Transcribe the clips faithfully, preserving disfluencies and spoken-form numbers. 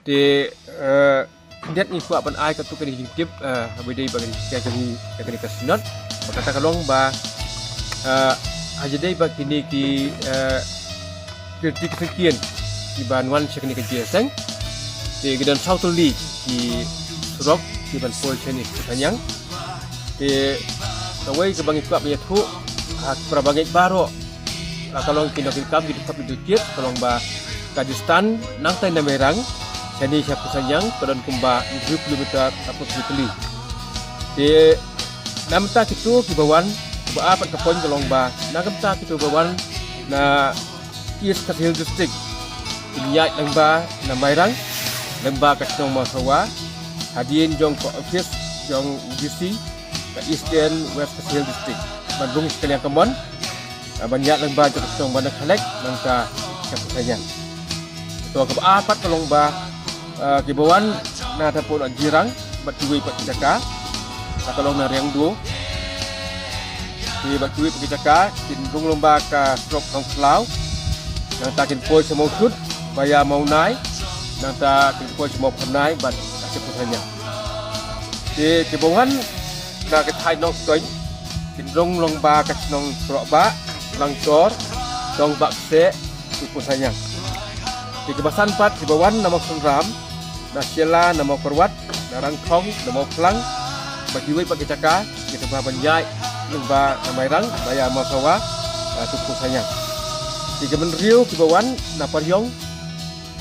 Te, eh, ndet ngi kwah ban ai katto katne ka jingtip, eh, haba ïadei bad kane ka, kane ka synod. Bad kata ka long ba, eh, haba ïadei bad kine ki, eh, ki, ki, ki, ki, kiba wan sha kane ka jingïaseng. Te ki don saw tylli ki surok kiban poi shane sha Phuthaiñiang. Te kawei kaba ngi kwah ban ïathuh ha para bangeit baroh, la ka long ki nongkitkam, ki dkhot, ki dkhot, ka long ba ka distance nangtai na Mairang shane sha Phuthaiñiang ka don kumba hynriew kilometer hapoh tylli. Te na bynta kito kiba wan, kaba ar pat ka point ka long ba na ka bynta kito ba wan na East Khasi Hills District, kin ïaid lyngba na Mairang, lyngba ka shnong Mawsawa, hadien jong ka office jong D C ka Eastern West Khasi Hills District, ban rung sha ka liang kamon, ah, ban ïaid lyngba jong ka shnong Bandar Khlek, nangta sha Phuthaiñiang. To kaba ar pat ka long ba, ah, kiba wan na hapoh Nongjirang bad kiwei pat ki jaka, la ka long na Riangdo. Ki bad kiwei pat ki jaka kin rung lyngba ka surok Nongkhlaw, nangta kin poi sha Mawsut via Mawnai, nangta kin poi sha Mawphyrnai bad sha Phuthaiñiang. Te kiba wan na ka thaiñ Nongstoiñ kin rung lyngba ka shnong Krohbah, Langtor, Dongbah Kseh, sha Phuthaiñiang. Te kiba san pat kiba wan na Mawsynram, na Shella, na Mawkyrwat, na Rangkhong, na Mawphlang, bad kiwei pat ki jaka, ki sngewbha ban ïaid lyngba na Mairang via Mawsawa, ah, sha Phuthaiñiang. Te kiba hynriew kiba wan na Pariong,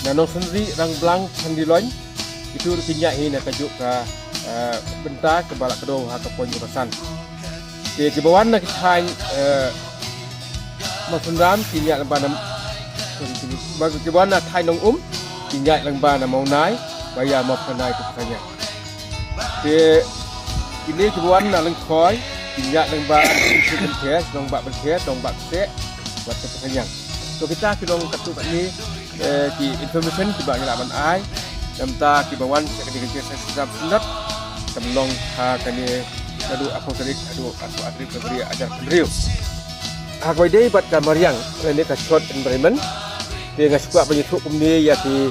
na Nongsynrih, Rangblang, Khandiloin, kito ruh kin ïaid hi na kajuh ka, ah, bynta kaba la kdew ha ka point kaba san. Te kiba wan na ki thaiñ, eh, Mawsynram kin ïaid lyngba na, kiba wan na thaiñ Nongum kin ïaid lyngba na Mawnai via Mawphyrnai sha Phuthaiñiang. Te kine kiba wan na Lyngkhoi kin ïaid lyngba na Pynkhe, Nongbah Pynkhe, Dongbah Kseh bad sha Phuthaiñiang. To kita ki long katto katne, eh, ki information kiba ngi lah ban ai na bynta kiba wan sha kane ka jingïaseng synrap synod, kan long ha kane naduh arphew tarik haduh arphew ar tarik February arhajar khathynriew. Ha kaba ïadei bad ka mariang lane ka short environment, te nga sngewkwah ban ïathuh kumne ïa ki,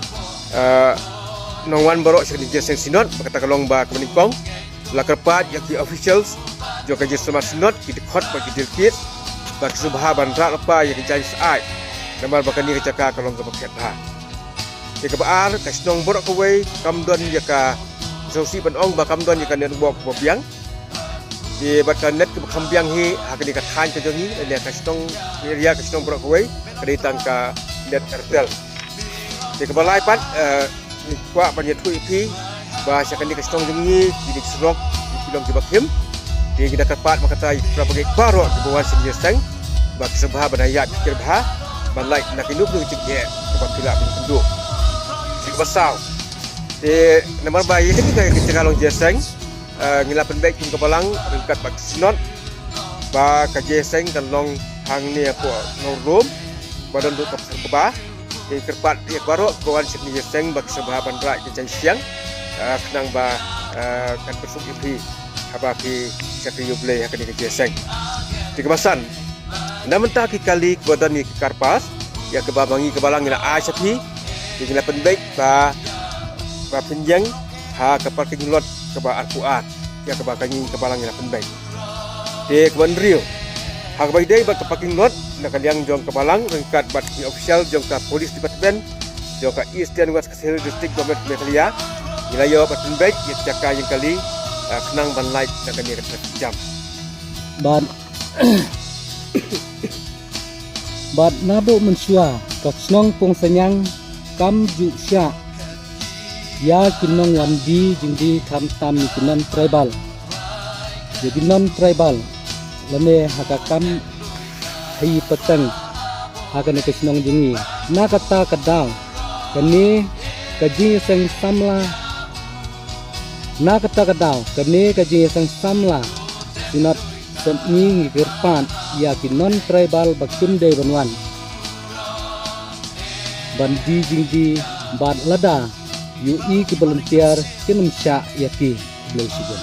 eh, nongwan baroh sha kane ka jingïaseng synod, ba kata ka long ba kaba nyngkong, la kyrpad ïa ki officials jong ka jingsynshar synod, ki dkhot bad ki delegate, ba ki sngewbha ban rah lypa ïa ka jaiñ syaid, namar ba kane ka jaka ka long kaba khet bha. Te kaba ar, ka shnong baroh kawei kam don ïa ka, sngewsih ban ong ba kam don ïa ka network ba biang. Te bad ka net kaba kham biang hi ha kane ka thaiñ ka jong ngi, lane ka shnong, area ka shnong baroh kawei ka dei tang ka net Airtel. Te kaba lai pat, eh, ngi kwah ban ïathuh ïa phi ba sha kane ka shnong jong ngi, kine ki surok ki long kiba khim. Te ngi da kyrpad ba kata ïa ki para bangeit baroh kiba wan sha kane ka jingïaseng ba ki sngewbha ban ïaid pyrkhat bha, ban lait na kino kino ki jingeh kaba phi lah ban ïakynduh. Te kaba saw, te namar ba ïa kane ka, ka jaka long jingïaseng, eh, ngi la pynbeit kum ka balang ryngkat bad ka synod ba ka jingïaseng kan long hangne hapoh Nongrum, ba don ruh ka pyrthei kaba, te kyrpad ïa baroh kiba wan sha kane ka jingïaseng ba ki sngewbha ban rah ïa ka jaiñ siang, eh, khnang ba, eh, kan pynsuk ïa phi haba phi shakri ïa U Blei ha kane ka jingïaseng. Te kaba san, na bynta ki kali kiba don ïa ki car pass, ïa kaba ma ngi ka balang ngi la ai sha phi, te ngi la pynbeit ba, ba phin ïeng ha ka parking lot kaba arphew ar, ïa kaba ka ngi ka balang ngi la pynbeit. Te kaba hynriew, ha kaba ïadei bad ka parking lot, na ka liang jong ka balang ryngkat bad ki official jong ka Police Department jong ka Eastern West Khasi Hills District Government Meghalaya, ngi la ïoh ban pynbeit ïa ka jaka ïeng kali, eh, khnang ban lait na kane ka traffic jam. Bad Bad naduh mynshuwa ka shnong Pungsañiang kam ju shah ïa ki nongwan die jingdie, khamtam ïa ki non tribal, ïa ki non tribal lane ha ka kam ha i pateng ha kane ka shnong jong ngi. Na kata ka daw kane ka jingïaseng samla, na kata ka daw kane ka jingïaseng samla Synod Sepngi ngi kyrpad ïa ki non tribal ba kim dei ban wan ban die jingdie, bad lada ïohi ki volunteer kin ym shah ïa ki. Khublei shibun.